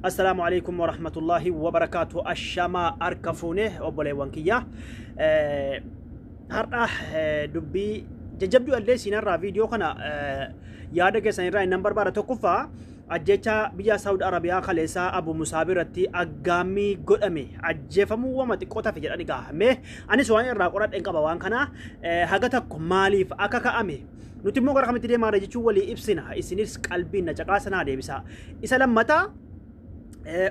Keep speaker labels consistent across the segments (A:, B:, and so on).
A: Assalaamu alaikum warahmatullahi wabarakaatu. Ashamaa harka fuune obboleewwan kiyya. Har'a dubbii jajjabduu illee siinarraa viidiyoo kana yaada keessan irraa innan barbaada. Tokkoffaa, ajjecha biyya Saawud Arabiyaa kaleessaa Abu Musaab irratti aggaammii godhame, ajjeefamuu wama xiqqoo tafe jedhani gahamee anis waan irraa qoradheen qaba. Waan kana haga tokko maaliif akka ka'ame, nuti immoo gara kamitti deemaa jechuun walii ibsina. Isinis qalbiin na caqaasanaa deebisa. Isa lammataa,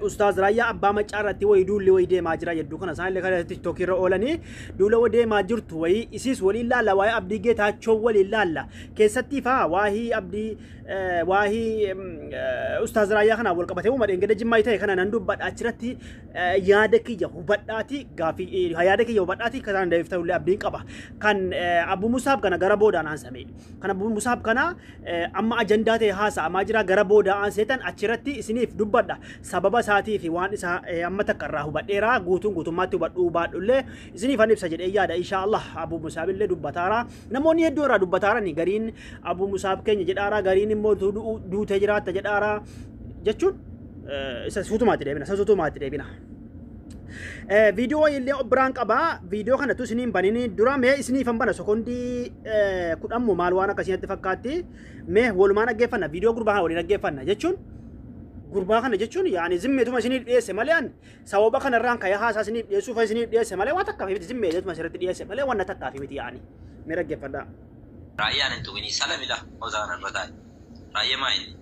A: Ustaaz Raayyaa Abbaa Maccaa irratti wayii duulli wayii deemaa jira jedduu kana. Isaan illee kana TikTokii irra oolanii duula wayii deemaa jirtu wayii isiis waliin laalla. Waa'ee Abdii Geetaachoo waliin laalla. Keessattii faa waahii Abdii, waahii Ustaaz Raayyaa kanaan wal qabatee uuma dheengada Jimmaa ta'e kana nan dubbadha. Achirratti yaada kiyya hubadhaati, gaafii yaada kiyya hubadhaati kan deebiftan illee abdiin qaba. Kan Abu Musaab kana gara boodaan haasame. Kan Abu Musaab kana amma ajandaa ta'e haasa'amaa jira, gara boodaa aanseetan achirratti isiniif dubbadha. Sababa isaatii fi waan isaa amma takka irraa hubadheera. Guutuun guutummaatti hubadhuu baadhullee isiniif an ibsa jedhee yaada, insha Allah. Abu Musaab illee dubbataara, namoonni hedduu irraa dubbataarani. Gariin Abu Musaab keenya jedhaara, gariin immoo duutee jiraatta jedhaara jechuun isa suutumaatti deebina, isa suutumaatti deebina. Viidiyoo illee biraan qaba. Viidiyoo kanatu isiniin banini dura mee isiniifan bana. Sekondii 10 moo maal waan akkasii fakkaatti. Mee walumaan dhaggeeffanna. Viidiyoo gurbaa kana waliin dhaggeeffanna jechuun, gurbaa kana jechuun yaani zimmeetuma isiniif dhiyeesse malee, an sababa kanarraan ka'ee haasaa isiniif dhiyeessuuf isiniif dhiyeesse malee waan takkaaf miti. Zimmeetuma asirratti dhiyeesse malee waan takkaaf miti yaani. Mee dhaggeeffadhaa.
B: Raayyaan hin tuqinii salamila osaan irra taa'e. Raayyaa maa inni?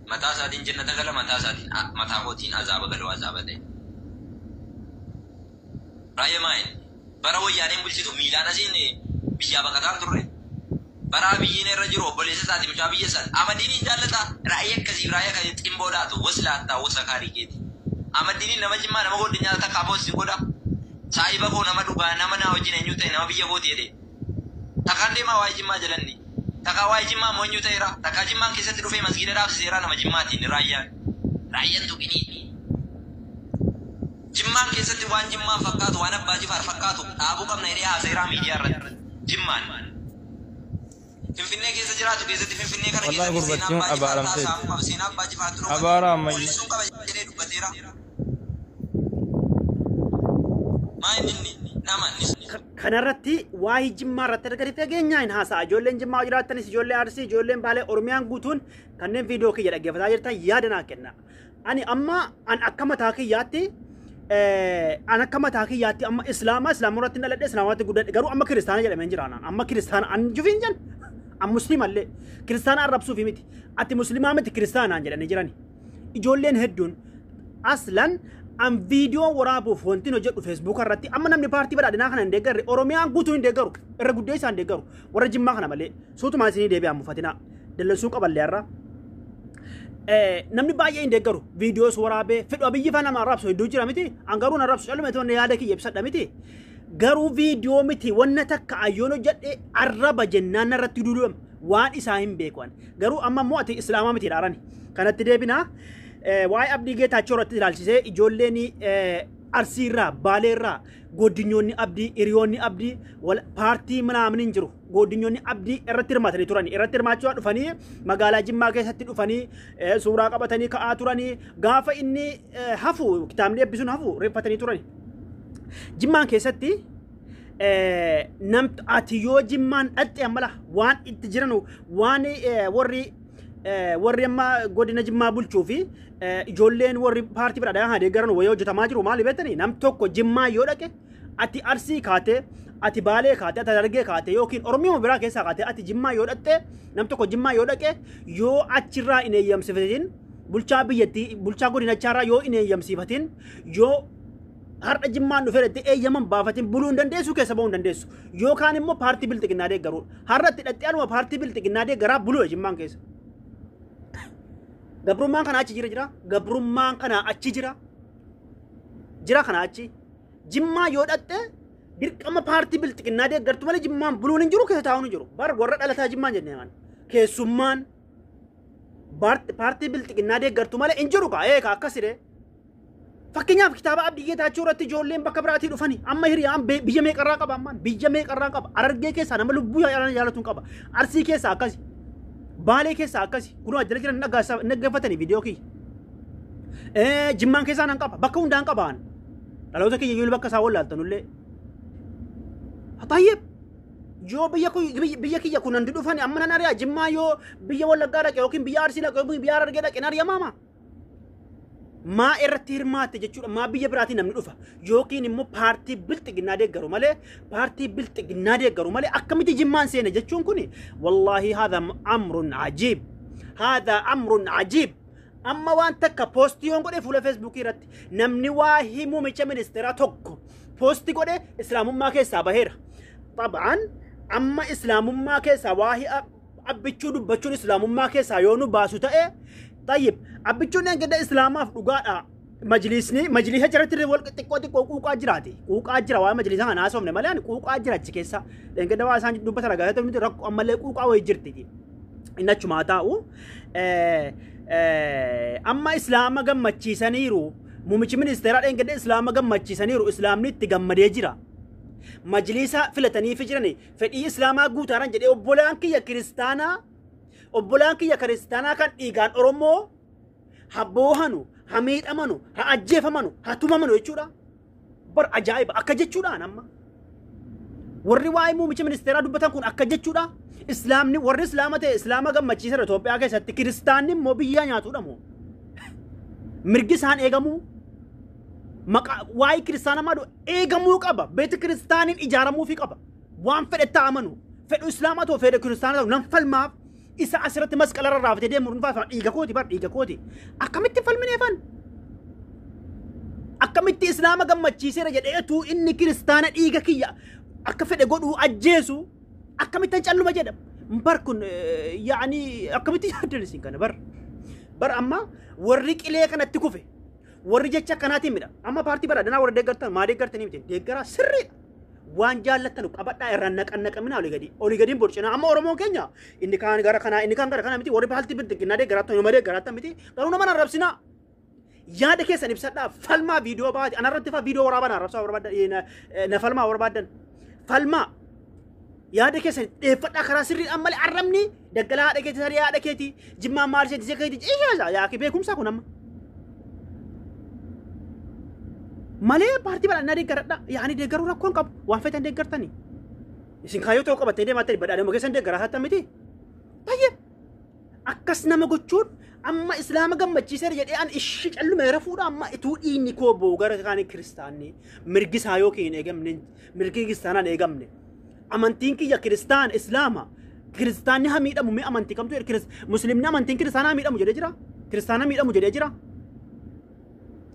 B: Mataa isaatiin jannata gala, mataa isaatiin mataa kootiin azaaba galuu azaaba ta'e. Raayyaa maa inni? Bara Wayyaaneen bulchitu miilaan asiin biyyaa baqataan turre. Bara Abiyyiin irra jiru obboleessa isaati, mucaa biyya isaati. Amadiin jaallata raayyaa akkasii, raayyaa kan ximboodhaatu waslaattaa wasa kaarii keeti. Amadiin nama Jimmaa, nama godinyaa takka aboos si godha. Saahiba koo, nama dhugaa, nama naa wajjin eenyu ta'e, nama biyya kooti jedhee. Takkaan deemaa waa'ee Jimmaa jalanni. Takkaa waa'ee Jimmaa immoo eenyu ta'eera. Takkaa Jimmaan keessatti dhufee masgiida dhaabsiseera nama Jimmaatiin raayyaan. Raayyaan tuqinii. Jimmaan keessatti waan Jimmaan fakkaatu, waan Abbaa Jifaar fakkaatu dhaabuu qabna jedhee haaseeraa miidiyaa irratti. Jimmaan. Finfinnee keessa jiraatu keessatti Finfinnee kana
C: Wallahi
B: keessatti seenaa
C: gurbattiin
B: Abbaa Jifaar
C: abaaramteetti.
B: taasisamuu qaba. Seenaa Abbaa Jifaartu dhokate.
C: Abaara ammayyaa.
B: Mul'isuun qaba jedhee dubbateera. Maa inni nama ni
A: Kanarratti waa'ee Jimmaa irratti erga fageenyaa hin haasa'a. Ijoolleen Jimmaa jiraattanis, ijoolleen Arsii, ijoolleen Baalee, Oromiyaan guutuun kanneen viidiyoo kiyya dhaggeeffataa jirtan yaada naa kenna. Ani amma an akka mataa kiyyaatti, an akka mataa kiyyaatti amma Islaama, Islaama irratti dhaladhe, Islaamatti guddadhe, garuu amma Kiristaana jedhameen jira. Anaan amma Kiristaana an jufiin jan an Musliimallee Kiristaana arrabsuufi miti. Ati Musliimaa miti, Kiristaanaan jedhanii jirani. Ijoolleen hedduun aslan an viidiyoo waraabuuf wanti hojjedhu Feesbuuka irratti amma namni paartii badhaadhinaa kana hin deeggarre Oromiyaan guutuu hin deeggaru, irra guddeessaa hin deeggaru, warra Jimmaa kana malee. Suutumaan isinii deebi'aa, mufatinaa, dallansuu qaballee irra. Namni baay'ee hin deeggaru viidiyoos waraabee fedhu. Abiyyi faa nama arrabsu hedduu jira miti, an garuu na arrabsu callume toonne yaada kiyya ibsadha miti. Garuu viidiyoo miti wanna takka ayyoon hojjedhe arraba jennaan narratti duudhama, waan isaa hin beeku. Garuu amma immoo ati Islaamaa miti dhaarani. Kanatti deebinaa. Waa'ee Abdii Geetaachoo irratti ilaalchisee ijoolleen Arsiirraa, Baaleerraa, godinyoonni Abdii, hiriyoonni Abdii paartii minaamin hin jiru. Godinyoonni Abdii irratti hirmaatanii turani. Irratti hirmaachuu dhufanii magaalaa Jimmaa keessatti dhufanii suuraa qabatanii ka'aa turanii, gaafa inni hafu, kitaabni eebbisuun hafu reeffatanii turani. Jimmaan keessatti namt ati yoo Jimmaan dhaqxe ammala waan itti jiran, waan warri amma godina Jimmaa bulchuu fi ijoolleen warri paartii badhaadhaa haa deeggaran wayii hojjetamaa jiru maali beektanii? Nam tokko Jimmaa yoo dhaqe, ati Arsii kaatee, ati Baalee kaatee, ati Harargee kaatee yookiin Oromiyaa biraa keessaa kaatee ati Jimmaa yoo dhaqxe, nam tokko Jimmaa yoo dhaqe, yoo achirraa hin eeyyamsifatin, bulchaa biyyattii, bulchaa godinachaarraa yoo hin eeyyamsifatin, yoo har'a Jimmaan dhufee itti eeyyaman baafatin, buluu hin dandeessu, keessa bahuu hin dandeessu. Yookaan immoo paartii bilxiginnaa deeggaruudha. Har'a itti dhaqxee anuma paartii bilxiginnaa deeggaraa buluu Jimmaan keessa. Gabrummaan kana achi jira jira. Gabrummaan kana achi jira. Jira kana achi. Jimmaa yoo dhaqxe dirqama paartii bilxiginnaa deeggartu malee Jimmaan buluun hin jiru, keessa taa'uun hin jiru. Bar warra dhalataa Jimmaan jennee maan. Keessummaan paartii bilxiginnaa deeggartu malee hin jiru kaa eeka akkasire. Fakkeenyaaf kitaaba Abdii Geetaachoo irratti ijoolleen bakka biraatii dhufanii amma hiriyaan biyya meeqarraa qaba, ammaan biyya meeqarraa qaba. Harargee keessaa nama lubbuu jaalatuun qaba. Arsii keessaa akkasi. Baalee keessaa akkasi. Kunoo jala jiran dhaggeeffatanii viidiyoo kiyya. Jimmaan keessaa nan qaba. Bakka hundaan qabaan. Dhaloota kiyya iyyuu bakka isaa wallaaltanullee. Tayyib. Yoo biyya kiyya kun handi dhufani amma nan ari'a. Jimmaa yoo biyya Wallaggaa dhaqe yookiin biyya Arsii dhaqe yookiin biyya Harargee dhaqe nan ari'amaama. Maa irratti hirmaatte jechuudha. Maa biyya biraatiin namni dhufa. Yookiin immoo paartii bilxiginnaa deeggaru malee, paartii bilxiginnaa deeggaru malee akkamitti Jimmaan seene jechuun kuni wallaahi haadha amrun ajiib. Haadha amrun ajiib. Amma waan takka poostii yoon godhe fuula Feesbuukii irratti namni waa himuu muummicha ministeeraa tokko poostii godhe islaamummaa keessaa baheera. Xabaan amma islaamummaa keessaa waa Abbichuu dubbachuun islaamummaa keessaa yoo nu baasu ta'e, tayyib, Abbichuun eeggadda islaamaaf dhugaadha. Majlisni majlisa jalatti wal xiqqoo xiqqoo quuqaa jiraati. Quuqaa jira, waa majlisa kana haasofne malee ani quuqaa jira achi keessa. Eeggadda waa isaan dubbatan ragaa miti, rakkoo ammallee quuqaa wayii jirti. Inni achumaa taa'u. Amma islaama gammachiisaniiru. Muummichi ministeeraa dheengadda islaama gammachiisaniiru. Islaamni itti gammadee jira. Majlisa filatanii fi jiran fedhii islaamaa guutaaran jedhee, obbolaan kiyya kiristaanaa, obbolaan kiyya kiristaanaa kan dhiigaan Oromoo ha boohanu, ha miidhamanu, ha ajjeefamanu, ha tumamanu jechuudha. Bar ajaa'iba akka jechuudhaan amma. Warri waa'ee muummicha ministeeraa dubbatan kun akka jechuudha. Islaamni warri islaama ta'e islaama gammachiisan Itoophiyaa keessatti, kiristaanni immoo biyyaa nyaatudha moo? Mirgi isaan eegamuu, maqaa waa'ee kiristaanaa maadu eegamuu qaba. Beeti kiristaaniin ijaaramuufii qaba. Waan fedhe ta'amanu, fedhu islaamaa ta'u, fedhe kiristaanaa ta'u, nan falmaaf. Isa asirratti masqala rarraafatee deemu dhuunfaa dhiiga kooti, bar dhiiga kooti. Akkamitti falmineefan? Akkamitti islaama gammachiiseera jedheetu inni kiristaana dhiiga kiyya akka fedhe godhuu ajjeesu akkamitti calluma jedha? Bar kun yaani akkamitti yaaddan isin kana? Bar bar amma warri qilee kanatti kufe, warri jecha akkanaatiin midha. Amma paartii badhaadhinaa warra deeggartan maa deeggartanii miti, deeggaraa sirriidha. Waan jaallattanu qabadhaa, irraan naqannaqaminaa, olii gadi olii gadiin borcinaa. Amma Oromoon keenya inni kaan gara kanaa, inni kaan gara kanaa miti. Warri paartii bilxiginnaa deeggaraattan nama deeggaraattan miti, garuu nama arrabsinaa. Yaada keessan ibsadhaa, falmaa, viidiyoo baate anarratti faa viidiyoo waraabaa arrabsaa barbaadan, na falmaa barbaadan falmaa, yaada keessan dhiyeeffadhaa karaa sirriidhaan malee arrabni daggalaa haadha keetii, saree haadha keetii, jimmaan maal isheeti keetii ishaa yaaki beekumsaa kun amma. Malee paartii badhaadhinaa deeggaradha. Yaani deeggaruu rakkoon qabu, waan feetan deeggartanii. Isin kaayyoo ta'uu qabattee deemattanii badhaadhuma keessan deeggaraa hattan miti. Tayyib. Akkas nama gochuun amma islaama gammachiiseera jedhee an ishii callume rafuudha. Amma ituu dhiigni koo boo'u gara kaan kiristaanni mirgi isaa yookiin hin eegamne, mirgi kiristaanaan eegamne. Amantiin kiyya kiristaan islaama, kiristaanni haa miidhamu mee amantii kamtu jedhe? Muslimni amantiin kiristaanaa miidhamu jedhee jira, kiristaana miidhamu jedhee jira.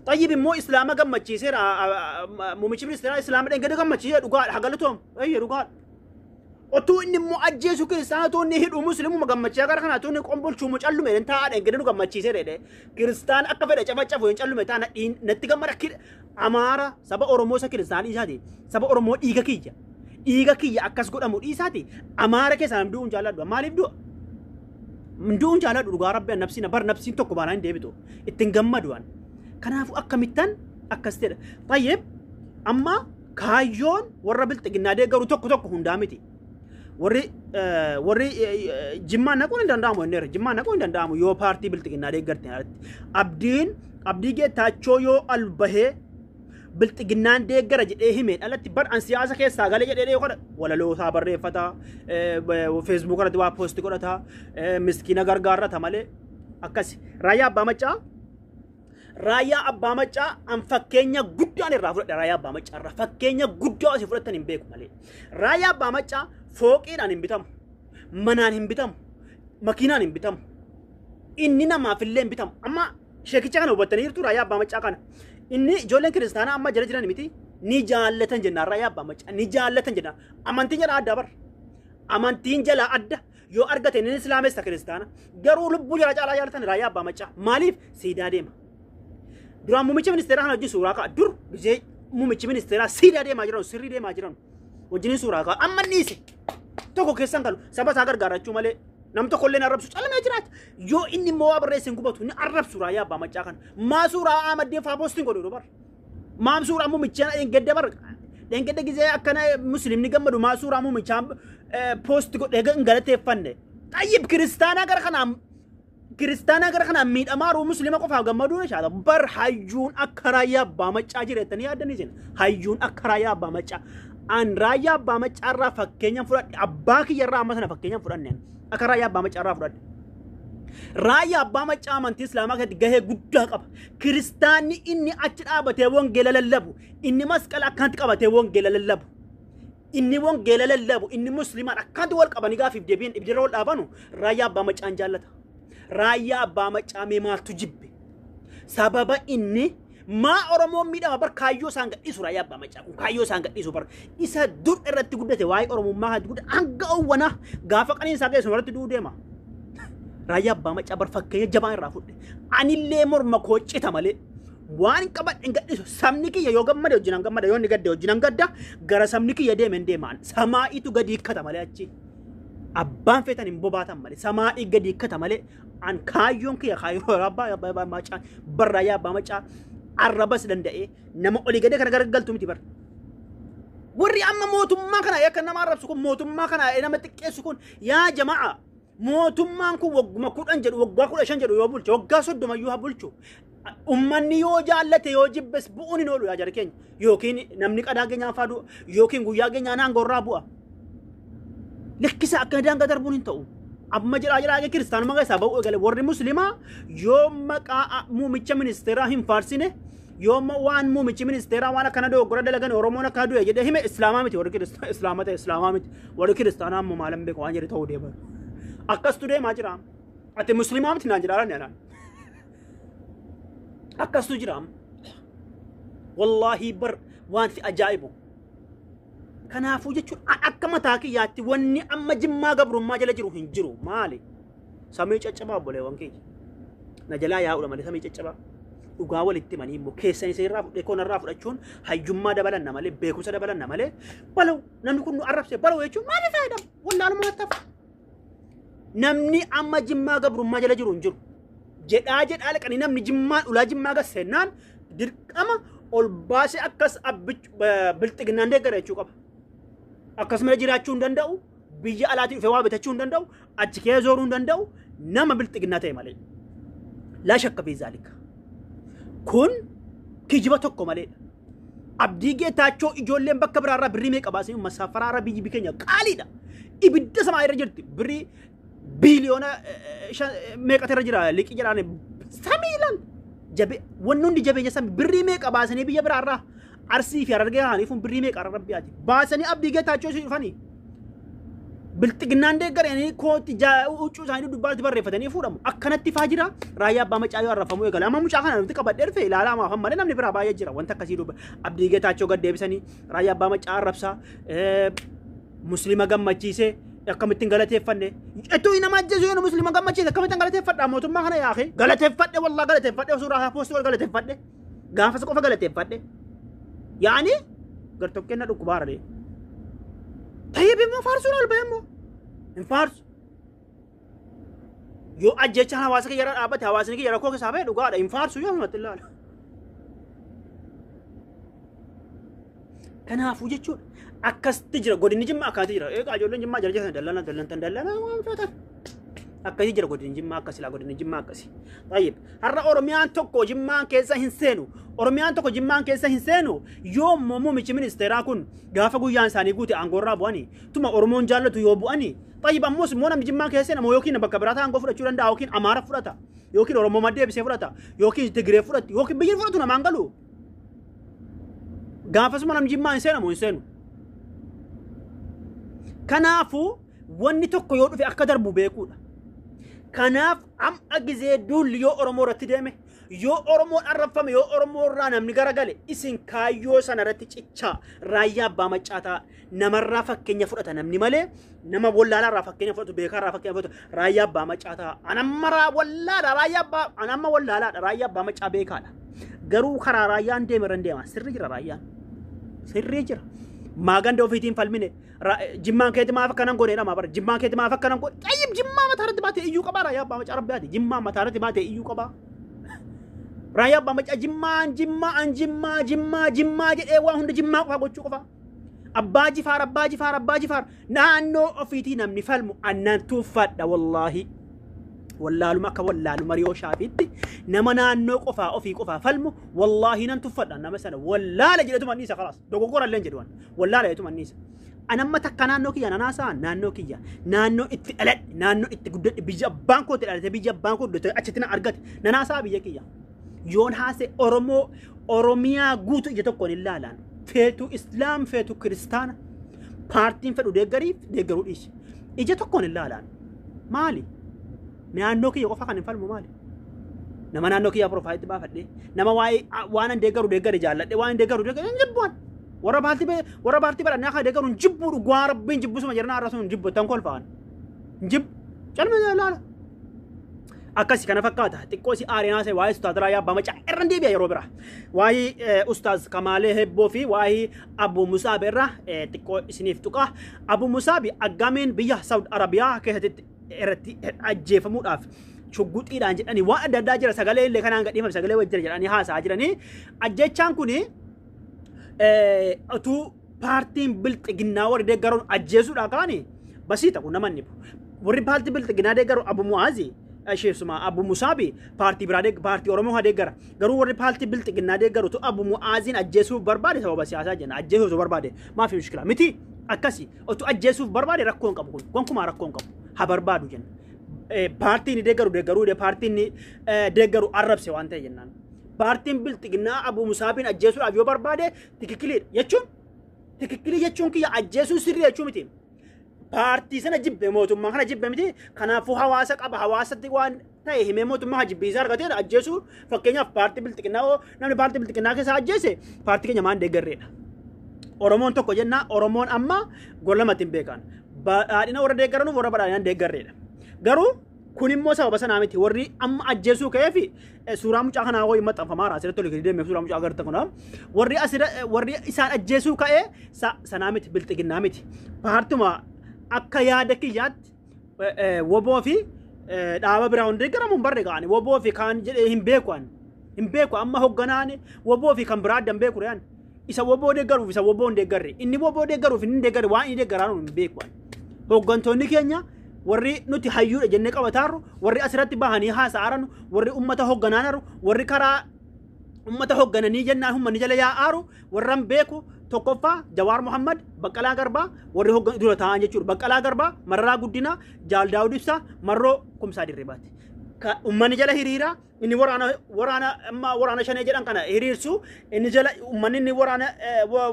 A: Xayyib immoo islaama gammachiiseera muummichi ministeeraa, islaama dhengada gammachiisee, dhugaadha, hagalatoom, eeyya, dhugaadha. Otuu inni immoo ajjeesu kiristaana, otoo inni hidhu muslimuma gammachiisaa, gara kana otoo inni qombolchuu immoo callume hin taa'aa dhengada nu gammachiiseera jedhee kiristaan akka fedhe cafacafu hin callume ta'a natti gammada. Amaara saba Oromoo isa kiristaan dhiisaati, saba Oromoo dhiiga kiyya dhiiga kiyya akkas godhamu dhiisaati, Amaara keessaa namni du'uun jaalladhu. Maaliif du'a? Du'uun jaalladhu, dhugaa rabbi, nafsiin bar nafsiin tokko baanaan hin deebitu, ittiin gammadu an. Kanaafuu akkamittan akkas jedha? Tayyib, amma kaayyoon warra bilxiginnaa deeggaru tokko tokko, hundaa miti. Warri Jimmaan naquun hin danda'amu jenneera. Jimmaan naquun hin danda'amu yoo paartii bilxiginnaa deeggarte alatti. Abdiin Abdii Geetaachoo yoo al bahee bilxiginnaan deeggara jedhee himeen alatti, bar an siyaasa keessaa galee jedhee godha, walaloo isaa barreeffata, Feesbuuk irratti waa poosti godhata, miskiina gargaarrata malee akkasi. Raayyaa Abbaa Maccaa, Raayyaa Abbaa Maccaa an fakkeenya guddaan irraa fudhadha. Raayyaa Abbaa Maccaa irraa fakkeenya guddaa asii fudhattan hin beeku malee. Raayyaa Abbaa Maccaa fooqiidhaan hin bitamu, manaan hin bitamu, makiinaan hin bitamu, inni namaaf illee hin bitamu. Amma sheekicha kana hubattanii jirtu, Raayyaa Abbaa Maccaa kana. Inni ijoolleen kiristaanaa amma jala jiran miti, ni jaallatan jennaan, Raayyaa Abbaa Maccaa ni jaallatan jennaan. Amantiin jala adda bar. Amantiin jala adda yoo argate inni islaamessa kiristaana. Garuu lubbuu jala caalaa jaallatan Raayyaa Abbaa Maccaa. Maaliif? Siidaa deema. Duraan muummicha ministeeraa kana wajjin suuraa ka'a. Dur gisee muummichi ministeeraa siidaa deemaa jiran, sirrii deemaa jiran wajjin suuraa ka'a. Amma dhiise. Tokko keessan galu saba isaa gargaarachuu malee nam tokko illee arrabsu, calamee jiraata. Yoo inni immoo waa barreesse hin gubatu, ni arrabsu Raayyaa Abbaa Maccaa kana. Maa suuraa Ahmad faa poostiin godhu bar. Maam suuraa muummicha dheengadda bar. Dheengadda gisee akkana muslimni gammadu maa suuraa muumichaa poosti godhee hin galateeffanne? Xayyib, kiristaanaa gara kanaan Kiristaanaa gara kanaan miidhamaa jiru muslima qofaaf gammaduu ni shaata. Bar hayyuun akka Raayyaa Abbaa Maccaa jireettanii yaaddanii isin. Hayyuun akka Raayyaa Abbaa Maccaa. An Raayyaa Abbaa Maccaa irraa fakkeenya fudhadhe, abbaa kiyya irraa amma sana fakkeenya fudhanne, akka Raayyaa Abbaa Maccaa irraa fudhadhe. Raayyaa Abbaa Maccaa amantii Islaamaa keessatti gahee guddaa qaba. Kiristaanni inni achi dhaabatee wangeela lallabu, inni masqala akkanatti qabatee wangeela lallabu, inni wangeela lallabu, inni muslimaan akkanatti wal qabanii gaafiif deebiin ibdirra wal dhaabanu Raayyaa Abbaa Maccaan jaallata. Raayyaa Abbaa Maccaa mee maaltu jibbe? Sababa inni maa Oromoon miidhama bar kaayyoo isaan gadhiisu. Raayyaa Abbaa Maccaa kun kaayyoo isaan gadhiisu bar isa dur irratti guddate, waa'ee Oromummaa kanatti guddate, hanga owwanaa gaafa qaniinsaa geessu irratti du'uu deema. Raayyaa Abbaa Maccaa bar fakkeenya jabaa irraa fudhe. Anillee morma koo cita malee waan qabadhe hin gadhiisu. Sabni kiyya yoo gammade wajjin an gammada, yoo inni gadde wajjin an gadda, gara sabni kiyya deeme hin deemaan. Samaa'itu gadi hiikkata malee achi. Abbaan feetan hin bobaatan malee samaa'ii gadi hiikkata malee an kaayyoon kiyya kaayyoo Abbaa Maccaa bar. Raayyaa Abbaa Maccaa arrabas danda'ee nama olii gadee kana garagaltu miti bar. Warri amma mootummaa kana akka nama arrabsu kun, mootummaa kana nama xiqqeessu kun, yaa jama'a, mootummaan kun wagguma 10 jedhu, waggaa 15 jedhu yoo bulchu, waggaa 30 iyyuu haa bulchu. Ummanni yoo jaallate yoo jibbes bu'uun hin oolu yaa jara keenya. Yookiin namni qadaa keenyaan faa du'a, yookiin guyyaa keenyaan aangoo irraa bu'a. Lakkisa, akka daangaa darbuun hin ta'u. Amma jedhaa jedhaa kiristaanummaa keessaa ba'uu eegale. Warri muslimaa yoo maqaa muummicha ministeeraa hin faarsine, yoo waan muummichi ministeeraa waan akkana dogoggora dalagan, Oromoon akka du'e jedhee hime, islaamaa miti. Warri islaama ta'e islaamaa miti. Warri kiristaanaa ammoo maalan beeku waan jedhe ta'uu deema. Akkastu deemaa jira. Ati muslimaa miti naan jedhaa naan. Akkastu jira. Wallaahi bar wanti ajaa'ibu. Kanaafuu jechuun akka mataa kiyyaatti wanni amma Jimmaa gabrummaa jala jiru hin jiru. Maali? Samii caccabaa, obboleewwan keenya. Na jalaa yaa'uudha malee samii caccabaa. Dhugaa walitti himanii immoo keessan isa irraa fudhee koonarraa fudhachuun hayyummaa dabalanna malee, beekumsa dabalanna malee, balaw namni kun nu arrabse balaw jechuun maali faayida? Wallaaluma tafa. Namni amma Jimmaa gabrummaa jala jiru hin jiru. Jedhaa jedhaa laqanii namni Jimmaan ulaa Jimmaa gassennaan dirqama ol baasee akkas bilxiginnaan deeggara jechuu qaba. Akkasuma jiraachuu hin danda'u, biyya alaatii dhufee waa bitachuu hin danda'u, achi keessa zooruu hin danda'u, nama bilxiginnaa ta'e malee. Laa shakka fi zaalika. Kun kijiba tokko maleedha. Abdii Geetaachoo ijoolleen bakka biraarraa birrii meeqa baasanii masaafaraarra, biyyi keenya qaaliidha. Ibidda samaa irra jirti. Birrii biiliyoona meeqatu irra jira liqii jedhaan samii ilaal. Jabe wanni hundi jabeenya samii, birrii meeqa baasanii biyya biraarraa Arsii fi Harargee haanii fun birrii meeqa Rabbiyaati. Baasanii Abdii Geetaachoo isin dhufanii. Bilxiginnaan deeggaranii kootti huccuu isaanii dudubbaatti barreeffatanii fuudhamu. Akkanatti faa jira. Raayyaa Abbaa Macaa yoo arrafamuu eegale. Amma mucaa kana nuti qabadhee dhufe ilaalaa maafan malee namni biraa baay'ee jira. Wanta akkasii duuba. Abdii Geetaachoo gad deebisanii Raayyaa Abbaa Macaa arrabsaa. Muslima gammachiisee akkamittiin galateeffanne. Ettuu nama ajjeesu yoo muslima gammachiise akkamittiin galateeffadha mootummaa kana yaake. Galateeffadhe, wallaa galateeffadhe, suuraa isaa poostii wal galateeffadhe. Gaafas qofa galateeffadhe. Yaani gartokkeen na dhukkubaara dee. Tayyib immoo faarsuun ol ba'e immoo hin faarsu. Yoo ajjechaan hawaasa kiyya irra dhaabbate, hawaasni kiyya rakkoo keessaa ba'e, dhugaadha, hin faarsu yoo namatti ilaala. Kanaafuu jechuudha akkasitti jira godinni Jimmaa, akkasitti jira. Egaa ijoolleen Jimmaa jala jiran dallana dallantan dallana waan feetan. Akkasii jira godinni Jimmaa, akkasi laa godinni Jimmaa akkasi. Tayyib, har'a Oromiyaan tokko Jimmaan keessa hin seenu. Oromiyaan tokko Jimmaan keessa hin seenu. Yoo immoo muummichi ministeeraa kun gaafa guyyaan isaanii guute aangoorraa bu'anii tuma Oromoon jaallatu yoo bu'anii, tayyib, ammoos immoo namni Jimmaan keessa seenamu yookiin bakka biraa aangoo fudhachuu danda'a, yookiin Amaara fudhata, yookiin Oromoo maddee deebisee fudhata, yookiin Tigiree fudhatti, yookiin biyyi fudhatu namaan galu. Gaafasuma namni Jimmaa hin seenamu hin seenu. Kanaafuu wanni tokko yoo dhufe akka darbu beekuudha. Kanaaf amma gizee duulli yoo Oromoo irratti deeme, yoo Oromoon arrabfame, yoo Oromoo irraa namni garagale, isin kaayyoo sana irratti cichaa Raayyaa Abbaa Maccaa ta'a. Namarraa fakkeenya fudhata namni malee, nama wallaalaa irraa fakkeenya fudhatu, beekaa irraa fakkeenya fudhatu. Raayyaa Abbaa Maccaa ta'a. Anamma wallaala Raayyaa Abbaa, anamma wallaalaadha, Raayyaa Abbaa Maccaa beekaadha. Garuu karaa Raayyaan deeme irra deema. Sirri jira Raayyaan. Sirrii jira. Maaganda ofiitiin falmine. Jimmaan keeti maaf akkanan godheedha maa bara. Jimmaan keeti maaf akkanan godhe. Xayyib, Jimmaa mataa irratti baatee iyyuu qabaa Raayyaa Abbaa Maccaa Rabbiyaati. Jimmaa mataa irratti baatee iyyuu qabaa. Raayyaa Abbaa Maccaa Jimmaan Jimmaa an Jimmaa Jimmaa Jimmaa jedhee waa hunda Jimmaa qofa gochuu qofa. Abbaa Jifaar, Abbaa Jifaar, Abbaa Jifaar, naannoo ofiitii namni falmu annan tuuffadha wallaahi. Wallaaluma akka wallaaluma riyoo shaafiitti nama naannoo qofaa ofii qofaa falmu wallaahi nan tuffadha nama sana wallaala jedhetu manniisa kalaas dogoggora illee jedhuwan wallaala jedhetu manniisa. Anamma takka naannoo kiyya nanaasaa naannoo kiyya naannoo itti dhaladhe naannoo itti guddadhe biyya abbaan koo itti dhalate biyya abbaan koo guddate achitti na argate nanaasaa biyya kiyya. Yoon haase Oromoo Oromiyaa guutuu ija tokkoon hin laalaan feetu Islaam feetu Kiristaana paartiin fedhu deeggariif deeggaruu dhiisi ija tokkoon hin laalaan maali? Naannoo kiyya qofa kan hin falmu maali? Nama naannoo kiyya piroofaayilitti baafadhe nama waa'ee waan an deeggaru deeggare jaalladhe waan deeggaru deeggare hin jibbuan. Warra paartii badhaadhinaa kana deeggaru hin jibbu dhugaa rabbiin jibbusuma jedhan har'a sun hin jibbu tan kolfaan. Hin jibbu calma laala. Akkasi kana fakkaata xiqqoo si aareen haasa'e waa'ee Ustaaz Raayyaa Abbaa Macaa irra deebi'a yeroo bira. Waa'ee Ustaaz Kamaalee Hebboo fi waa'ee Abu Musaab irra xiqqoo isiniif tuqa. Abu Musaab aggaameen biyya Saawud Arabiyaa keessatti irratti ajjeefamuudhaaf shugguxiidhaan jedhanii waan adda addaa jira sagalee illee kanaan gadhiifame sagalee wajjira jedhanii haasa'aa jiranii ajjechaan kuni utuu paartiin bilxiginnaa warri deeggaruun ajjeesuudhaa kaani basiita kun nama inni warri paartii bilxiginnaa deeggaru Abu Mu'aazi isheessuma Abu Musaabi paartii biraa paartii Oromoo haa deeggara garuu warri paartii bilxiginnaa deeggaru tu Abu Mu'aaziin ajjeesuuf barbaade sababa siyaasaa jenna ajjeesuuf barbaade maafi mushkila miti akkasi utuu ajjeesuuf barbaade rakkoo hin qabu kun gonkumaa rakkoo hin qabu haa barbaadu jenna. Paartiin deeggaru deeggaruu paartiin deeggaru arrabse waan ta'e jennaan. Paartiin bilxiginnaa Abu Musaabiin ajjeesuudhaaf yoo barbaade tikikkiliidha jechuun tikikkilii jechuun kiyya ajjeesuu sirrii jechuu miti. Paartii sana jibbe mootummaa kana jibbe miti kanaafuu hawaasa qaba hawaasatti waan ta'e himee mootummaa jibbiisaa argateedha ajjeesuu fakkeenyaaf paartii bilxiginnaa namni paartii bilxiginnaa keessaa ajjeese paartii keenya maan deeggarreedha. Oromoon tokko jennaa Oromoon amma gola lamatti hin beekan. Badhaadhina warra deeggaranuuf warra badhaadhina hin deeggarreedha. Garuu kun immoo sababa sanaa miti warri amma ajjeesuu ka'eefi suuraa mucaa kanaa wayii maxxanfamaa jira asirratti olii gadi deemee suuraa mucaa agartan kuna warri asirra warri isaan ajjeesuu ka'ee sanaa miti bilxiginnaa miti. Paartuma akka yaada kiyyaatti woboo fi dhaaba biraa hundi deeggaramu hin barre ga'ani woboo fi kaan jedhee hin beeku ani hin beeku amma hogganaan woboo fi kan biraa adda hin beeku re'an. Isa woboo deeggaruuf isa woboo hin deeggarre inni woboo deeggaruuf inni deeggarre waan inni deeggaraan hin beeku. Hoggantoonni keenya warri nuti hayyuudha jennee qabataarru warri asirratti bahanii haasa'aaran warri ummata hogganaanaru warri karaa ummata hoggananii jennaan uummanni jala yaa'aaru warran beeku tokkoffaa Jawaar Muhammad Baqqalaa Garbaa warri hoggan dura taa'an jechuudha. Baqqalaa Garbaa Mararaa Guddinaa Jaal Daawud Ibsaa Marroo Kumsaa Dirribaati. Uummanni jala hiriira inni waraana waraana amma waraana shanee jedhan kana hiriirsu inni jala uummanni inni waraana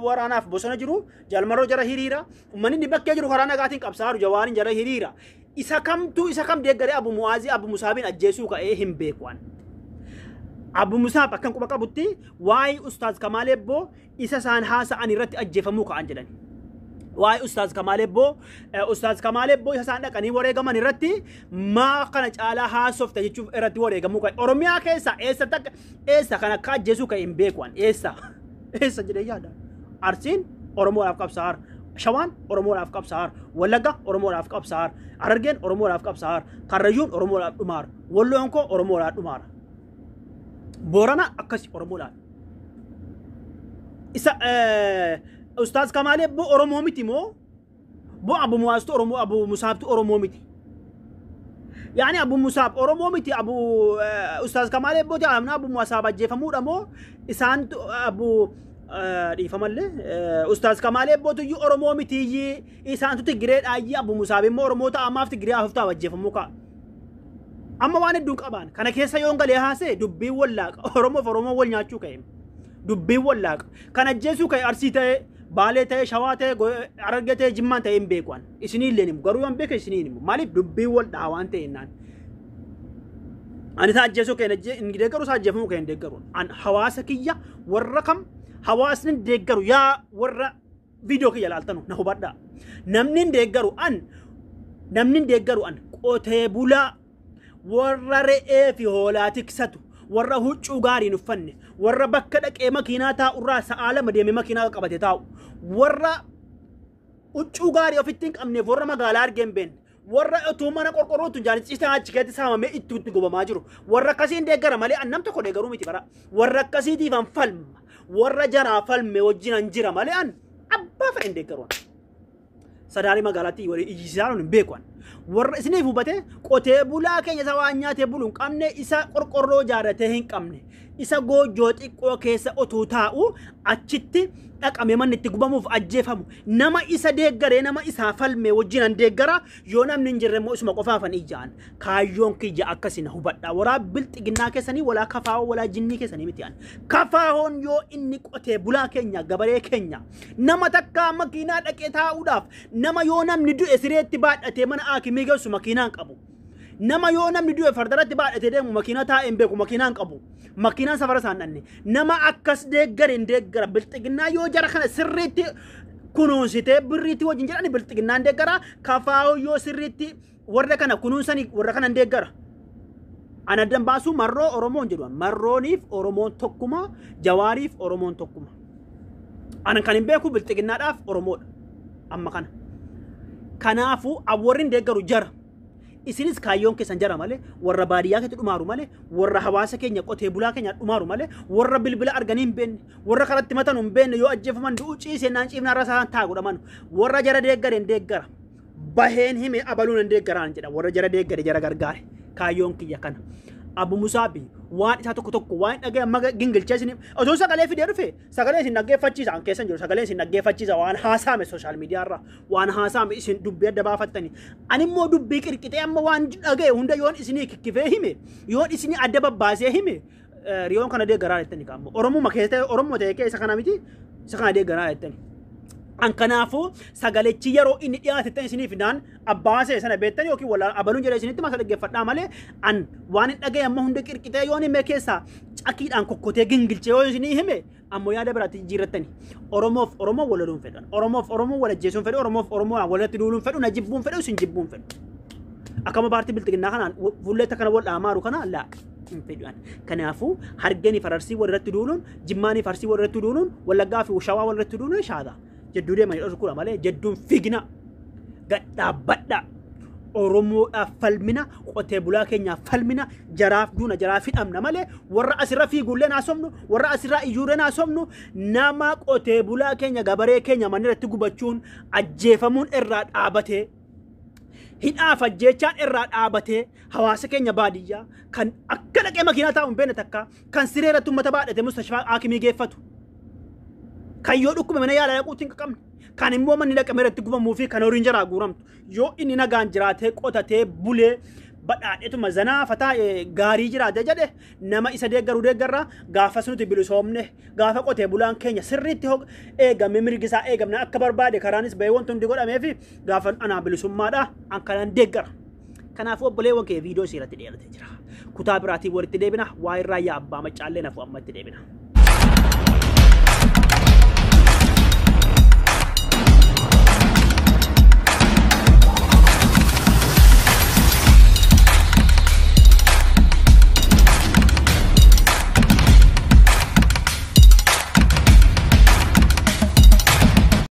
A: waraanaaf bosona jiru Jaal Marroo jala hiriira uummanni inni bakkee jiru karaa nagaatiin qabsaaru Jawaariin jala hiriira isa kamtu isa kam deeggaree Abu Mu'aazii Abu Musaabiin ajjeesuu ka'ee hin beeku. Abu Musaab akkan quba qabutti waa'ee Ustaaz Kamaal Ebboo isa isaan haasa'an irratti ajjeefamuu ka'an jedhani. Waa'ee Ustaaz Kamaal Ebboo Ustaaz Kamaal Ebboo isa isaan dhaqanii wareegaman irratti maa kana caalaa haasofta jechuuf irratti wareegamuu ka'e. Oromiyaa keessa eessa takka eessa kan akka ajjeesuu ka'e hin beeku eessa eessa jedhee yaada. Arsiin Oromoodhaaf qabsaa'aara. Shawaan Oromoodhaaf qabsaa'aara. Wallagga Oromoodhaaf qabsaa'aara. Harargeen Oromoodhaaf qabsaa'aara. Karrayyuun Oromoodhaaf dhumaara. Walloon koo Oromoodhaaf dhumaara. Boorana akkasi Oromoodhaaf. Isa Ustaaz Kamaal Ebboo Oromoo miti moo? Boo Abu Muwaaztu Oromoo Abu Musaabtu Oromoo miti. Yaani Abu Musaab Oromoo miti Abu Ustaaz Kamaal Ebbooti amna Abu Musaab ajjeefamuudha moo isaan Abu dhiifamallee Ustaaz Kamaal Ebbootu iyyuu Oromoo miti isaantu Tigireedha Abu Musaab immoo Oromoo ta'a ammaaf Tigiree afuftaaf ajjeefamuu ka'a. Amma waan hedduun qabaan kana keessa yoon galee haasee dubbiin wallaaqa Oromoof Oromoo wal nyaachuu ka'e dubbiin wallaaqa kan ajjeesuu ka'e Arsii ta'e Baalee ta'e Shawaa ta'e Harargee ta'e Jimmaan ta'e hin beeku an isinii illee himu garuu yoon beeke isinii himu maaliif dubbiin wal dhaha waan ta'e naan ani isaa ajjeesuu ka'e hin deeggaru isaa ajjeefamuu ka'e hin deeggaru an hawaasa kiyya warra kam hawaasni deeggaru yaa warra viidiyoo kiyya laaltanu na hubadhaa namni hin deeggaru an namni hin deeggaru an qotee bulaa warra re'ee fi hoolaa tiksatu warra huccuu gaarii hin uffanne warra bakka dhaqee makiinaa taa'urraa sa'aa lama deemee makiinaa qabate taa'u warra huccuu gaarii ofitti hin qabneef warra magaalaa argee hin beekne warra utuu mana qorqorrootu jaalchisa achi keessatti saamamee itti itti gubamaa jiru warra akkasiin deeggara malee an nam tokko deeggaruu miti bara warra akkasiitiif an falma warra jaraa falme wajjin an jira malee an abbaa fedhe hin deeggaru. Sadaarii magaalaatti walii iyyisisaa hin beeku. Warra isiniif hubate qotee bulaa keenya isa waan nyaatee bulu hin qabne, isa qorqorroo ijaarratee hin qabne, isa goojjoo xiqqoo keessa otuu taa'u achitti dhaqamee manni itti gubamuuf ajjeefamu, nama isa deeggaree nama isaa falmee wajjin an deeggara. Yoo namni hin jirre immoo isuma qofaafan iyyaan. Kaayyoon kiyya akkasina hubadha. Waraa bilxiginnaa keessanii, walaa kafaa'oo, walaa jinnii keessanii miti. An kafaahoon yoo inni qotee bulaa keenya, gabaree keenya, nama takkaa makiinaa dhaqee taa'uudhaaf, nama yoo namni du'e sireetti baadhatee mana haakimii geessu makiinaa hin qabu. Nama yoo namni du'e fardarratti baadhatee deemu makiinaa taa'ee hin beeku, makiinaa hin qabu. Makiinaan safara isaan dhanne. Nama akkas deeggare hin deeggara. Bilxiginnaa yoo jara kana sirriitti kunuunsitee birriitti wajjin jedhani bilxiginnaan deeggara. Kafaa'oo yoo sirriitti warra kana kunuunsanii warra kana hin deeggara. Ana addan baasuu marroo Oromoon jedhu. Marrooniif Oromoon tokkuma, Jawaariif Oromoon tokkuma. Ana kan hin beeku bilxiginnaadhaaf Oromoodha. Amma kana. Kanaafuu warri hin deeggaru jara. Isinis kaayyoon keessan jara malee, warra baadiyyaa keessatti dhumaaru malee, warra hawaasa keenya qotee bulaa keenya dhumaaru malee, warra bilbila arganii hin beekne, warra karatti matan hin beekne, yoo ajjeefaman du'u ciisee naan ciifnaa irra isaan taa godhaman, warra jara deeggare hin deeggara. Baheen hime abaluun hin deeggaraan jedha, warra jara deeggare jara gargaare. Kaayyoon kiyya kana. Abu Musaabi waan isaa tokko tokko waan dhagee amma gingilchee isin osoo sagalee fidee dhufe sagalee isin dhaggeeffachiisa. An keessan jiru sagalee isin dhaggeeffachiisa. Waan haasaame sooshaal miidiyaa irraa waan haasaame isin dubbii adda baafattani. Ani immoo dubbii qirqixee amma waan dhagee hunda yoon isinii kikkifee hime, yoon isinii adda babbaasee hime, riyoon kana deeggaraa jettani kaammoo Oromuma keessa Oromoo ta'e keessa kana miti, isa kana deeggaraa jettani. An kanaafuu sagalechi yeroo inni dhiyaate ta'e isiniif naan abbaasee sana beektan yookiin wala abaluun jedhee isinitti masa dhaggeeffadhaa malee, an waan hin dhagaye amma hunda qirqixee yoon hime keessaa cakiidhaan kokkotee gingilchee yoo isinii hime ammoo yaada biraatti jijjiirrattani. Oromoof Oromoo wal loluun fedhan. Oromoof Oromoo wal ajjeesuun fedhu. Oromoof Oromoo walirratti duuluun fedhu. Na jibbuun fedhu, isin jibbuun fedhu. Akkama paartii bilxiginnaa kanaan fuulleetta kana wal dhaamaaru kana laa hin fedhu. Kanaafuu harganii fararsii walirratti duuluun, jimmaanii farsii walirratti duuluun, wallaggaa fi shawaa walirratti duuluun shaata. Jedduu deemanii dhorkuudha malee jedduun fiigna gadhaabbadha. Oromoodhaaf falmina, qotee bulaa keenyaaf falmina, jaraaf duuna, jaraaf hidhamna malee warra asirra fiiguullee naasofnu, warra asirra iyyuullee naasofnu, nama qotee bulaa keenya gabaree keenya manni irratti gubachuun ajjeefamuun irraa dhaabatee, hidhaaf ajjeechaan irraa dhaabatee, hawaasa keenya baadiyyaa kan akka dhaqee makiinaa taa'u hin beekne takka, kan siree irratti uummata baadhatee mustashfaa haakimii geeffatu, kan yoo dhukkube mana yaalaa dhaquutti hin qabne, kan immoo manni dhaqamee irratti gubamuu fi kan horiin jaraa guuramtu, yoo inni nagaan jiraatee qotatee bulee badhaadheetuma zanaa fataa gaarii jiraate jedhe nama isa deeggaru deeggarra. Gaafas nuti bilisoomne, gaafa qotee bulaan keenya sirriitti eegame, mirgi isaa eegamne, akka barbaade karaanis bahee wanti hundi godhamee fi gaafa anaa bilisummaadha an kanaan deeggara. Kanaafuu obboleewwan kee viidiyoo isiirratti dhiyaatee jira. Kutaa biraatiin walitti deebina. Waa irraa yaa abbaa maccaallee nafu amma itti deebina.